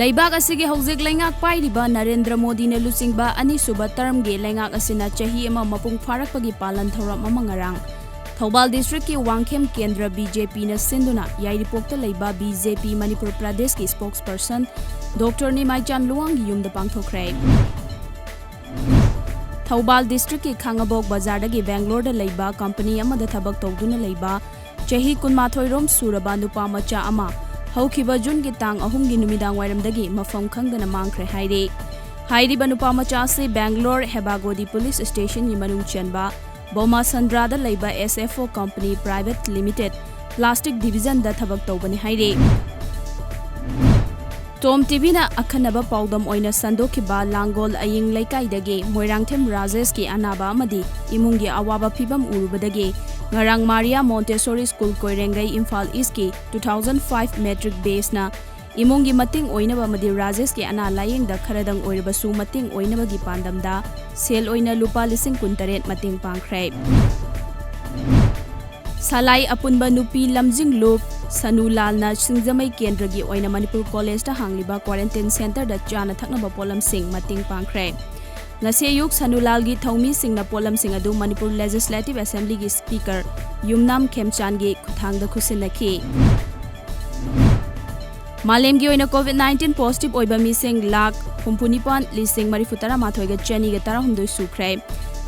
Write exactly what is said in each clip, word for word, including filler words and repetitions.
ꯂꯩꯕꯥꯛ ꯑꯁꯤꯒꯤ ꯍꯧꯖꯤꯛ ꯂꯩꯉꯥꯛ ꯄꯥꯏꯔꯤꯕ ꯅꯔꯦꯟꯗ꯭ꯔ ꯃꯣꯗꯤꯅ ꯂꯨꯆꯤꯡꯕ ꯑꯅꯤꯁꯨꯕ ꯇꯔꯝꯒꯤ ꯂꯩꯉꯥꯛ ꯑꯁꯤꯅ ꯆꯍꯤ ꯑꯃ ꯃꯄꯨꯡ ꯐꯥꯔꯛꯄꯒꯤ ꯄꯥꯂꯟ ꯊꯧꯔꯝ ꯑꯃ ꯉꯔꯥꯡ ꯊꯧꯕꯥꯜ ꯗꯤꯁꯇ꯭ꯔꯤꯛꯀꯤ ꯋꯥꯡꯈꯦꯝ ꯀꯦꯟꯗ꯭ꯔ ꯕꯤ ꯖꯦ ꯄꯤꯅ ꯁꯤꯟꯗꯨꯅ ꯌꯥꯏꯔꯤꯄꯣꯛꯇ ꯂꯩꯕ ꯕꯤ ꯖꯦ ꯄꯤ ꯃꯅꯤꯄꯨꯔ ꯄ꯭ꯔꯗꯦꯁꯀꯤ ꯁ꯭ꯄꯣꯛꯁ ꯄꯔꯁꯟ ꯗꯣꯛꯇꯔ ꯅꯤꯃꯥꯏꯆꯥꯟ ꯂꯨꯋꯥꯡꯒꯤ ꯌꯨꯝꯗ ꯄꯥꯡꯊꯣꯛꯈ꯭ꯔꯦ꯫ ꯊꯧꯕꯥꯜ ꯗꯤꯁꯇ꯭ꯔꯤꯛꯀꯤ ꯈꯥꯉꯕꯣꯛ ꯕꯖꯥꯔꯗꯒꯤ ꯕꯦꯡꯒ꯭ꯂꯣꯔꯗ ꯂꯩꯕ ꯀꯝꯄꯅꯤ ꯑꯃꯗ ꯊꯕꯛ ꯇꯧꯗꯨꯅ ꯂꯩꯕ ꯆꯍꯤ ꯀꯨꯟꯃꯥꯊꯣꯏ ꯔꯣꯝ ꯁꯨꯔꯕ ꯅꯨꯄꯥ ꯃꯆꯥ ꯑꯃ ꯍꯧꯈꯤꯕ ꯖꯨꯟꯒꯤ ꯇꯥꯡ ꯑꯍꯨꯝꯒꯤ ꯅꯨꯃꯤꯗꯥꯡ ꯋꯥꯏꯔꯝꯗꯒꯤ ꯃꯐꯝ ꯈꯪꯗꯅ ꯃꯥꯡꯈ꯭ꯔꯦ ꯍꯥꯏꯔꯦ꯫ ꯍꯥꯏꯔꯤꯕ ꯅꯨꯄꯥ ꯃꯆꯥ ꯑꯁꯤ ꯕꯦꯡꯒ꯭ꯂꯣꯔ ꯍꯦꯕꯥꯒꯣꯗꯤ ꯄꯨꯂꯤꯁ ꯁ꯭ꯇꯦꯁꯟꯒꯤ ꯃꯅꯨꯡ ꯆꯟꯕ ꯕꯣꯃꯥꯁꯟꯗ꯭ꯔꯥꯗ ꯂꯩꯕ S F O company private limited plastic ꯗꯤꯚꯤꯖꯟꯗ ꯊꯕꯛ ꯇꯧꯕꯅꯤ ꯍꯥꯏꯔꯦ꯫ ꯇꯣꯝ ꯇꯤꯚꯤꯅ ꯑꯈꯟꯅꯕ ꯄꯥꯎꯗꯝ ꯑꯣꯏꯅ ꯁꯟꯗꯣꯛꯈꯤꯕ ꯂꯥꯡꯒꯣꯜ ꯑꯌꯤꯡ ꯂꯩꯀꯥꯏꯗꯒꯤ ꯃꯣꯏꯔꯥꯡꯊꯦꯝ ꯔꯥꯖꯦꯁꯀꯤ ꯑꯅꯥꯕ ꯑꯃꯗꯤ ꯏꯃꯨꯡꯒꯤ ꯑꯋꯥꯕ ꯐꯤꯚꯝ ꯎꯔꯨꯕꯗꯒꯤ ꯉꯔꯥꯡ ꯃꯥꯔꯤꯌꯥ ꯃꯣꯟꯇꯦꯁꯣꯔꯤ ꯁ꯭ꯀꯨꯜ ꯀꯣꯏꯔꯦꯡꯒꯩ ꯏꯝꯐꯥꯜ ꯏꯁꯀꯤ two thousand five ꯃꯦꯇ꯭ꯔꯤꯛ ꯕꯦꯁꯅ ꯏꯃꯨꯡꯒꯤ ꯃꯇꯦꯡ ꯑꯣꯏꯅꯕ ꯑꯃꯗꯤ ꯔꯥꯖꯦꯁꯀꯤ ꯑꯅꯥ ꯂꯥꯌꯦꯡꯗ ꯈꯔꯗꯪ ꯑꯣꯏꯔꯕꯁꯨ ꯃꯇꯦꯡ ꯑꯣꯏꯅꯕꯒꯤ ꯄꯥꯟꯗꯝꯗ ꯁꯦꯜ ꯑꯣꯏꯅ ꯂꯨꯄꯥ ꯂꯤꯁꯤꯡ ꯀꯨꯟꯇꯔꯦꯠ ꯃꯇꯦꯡ ꯄꯥꯡꯈ꯭ꯔꯦ꯫ ꯁꯂꯥꯏ ꯑꯄꯨꯟꯕ ꯅꯨꯄꯤ ꯂꯝꯖꯤꯡꯂꯨꯞ ꯁꯅꯨꯂꯥꯜꯅ ꯁꯤꯡꯖꯃꯩ ꯀꯦꯟꯗ꯭ꯔꯒꯤ ꯑꯣꯏꯅ ꯃꯅꯤꯄꯨꯔ ꯀꯣꯂꯦꯖꯇ ꯍꯥꯡꯂꯤꯕ ꯀ꯭ꯋꯥꯔꯦꯟꯇꯤꯟ ꯁꯦꯟꯇꯔꯗ ꯆꯥꯅ ꯊꯛꯅꯕ ꯄꯣꯠꯂꯝꯁꯤꯡ ꯃꯇꯦꯡ ꯄꯥꯡꯈ꯭ꯔꯦ꯫ ꯉꯁꯤ ꯑꯌꯨꯛ ꯁꯅꯨꯂꯥꯜꯒꯤ ꯊꯧꯃꯤꯁꯤꯡꯅ ꯄꯣꯠꯂꯝꯁꯤꯡ ꯑꯗꯨ ꯃꯅꯤꯄꯨꯔ ꯂꯦꯖꯤꯁꯂꯦꯇꯤꯚ ꯑꯦꯁꯦꯝꯕ꯭ꯂꯤꯒꯤ ꯁ꯭ꯄꯤꯀꯔ ꯌꯨꯝꯅꯥꯝ ꯈꯦꯝꯆꯥꯟꯒꯤ ꯈꯨꯠꯊꯥꯡꯗ ꯈꯨꯠꯁꯤꯟꯅꯈꯤ꯫ ꯃꯥꯂꯦꯝꯒꯤ ꯑꯣꯏꯅ ꯀꯣꯚꯤꯗ ꯅꯥꯏꯟꯇꯤꯟ ꯄꯣꯖꯤꯇꯤꯚ ꯑꯣꯏꯕ ꯃꯤꯁꯤꯡ ꯂꯥꯈ ꯍꯨꯝꯐꯨ ꯅꯤꯄꯥꯟ ꯂꯤꯁꯤꯡ ꯃꯔꯤꯐꯨ ꯇꯔꯥ ꯃꯥꯊꯣꯏꯒ ꯆꯅꯤꯒ ꯇꯔꯥꯍꯨꯝꯗꯣꯏ ꯁꯨꯈ꯭ꯔꯦ꯫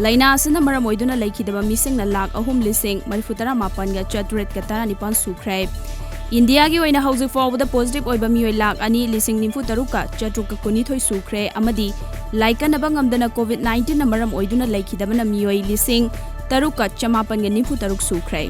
ꯂꯥꯏꯅꯥ ꯑꯁꯤꯅ ꯃꯔꯝ ꯑꯣꯏꯗꯨꯅ ꯂꯩꯈꯤꯗꯕ ꯃꯤꯁꯤꯡꯅ ꯂꯥꯈ ꯑꯍꯨꯝ ꯂꯤꯁꯤꯡ ꯃꯔꯤꯐꯨ ꯇꯔꯥ ꯃꯥꯄꯟꯒ ꯆꯥꯇ꯭ꯔꯦꯠꯀ ꯇꯔꯥꯅꯤꯄꯥꯟ ꯁꯨꯈ꯭ꯔꯦ꯫ ꯏꯟꯗꯤꯌꯥꯒꯤ ꯑꯣꯏꯅ ꯍꯧꯖꯤꯛ ꯐꯥꯎꯕꯗ ꯄꯣꯖꯤꯇꯤꯚ ꯑꯣꯏꯕ ꯃꯤꯑꯣꯏ ꯂꯥꯈ ꯑꯅꯤ ꯂꯤꯁꯤꯡ ꯅꯤꯐꯨ ꯇꯔꯨꯛꯀ ꯆꯥꯇ꯭ꯔꯨꯛꯀ ꯀꯨꯟꯅꯤꯊꯣꯏ ꯁꯨꯈ꯭ꯔꯦ ꯑꯃꯗꯤ ꯂꯥꯏꯀꯠꯅꯕ ꯉꯝꯗꯅ ꯀꯣꯚꯤꯗ ꯅꯥꯏꯟꯇꯤꯟꯅ ꯃꯔꯝ ꯑꯣꯏꯗꯨꯅ ꯂꯩꯈꯤꯗꯕꯅ ꯃꯤꯑꯣꯏ ꯂꯤꯁꯤꯡ ꯇꯔꯨꯛꯀ ꯆꯃꯥꯄꯟꯒ ꯅꯤꯐꯨ ꯇꯔꯨꯛ ꯁꯨꯈ꯭ꯔꯦ꯫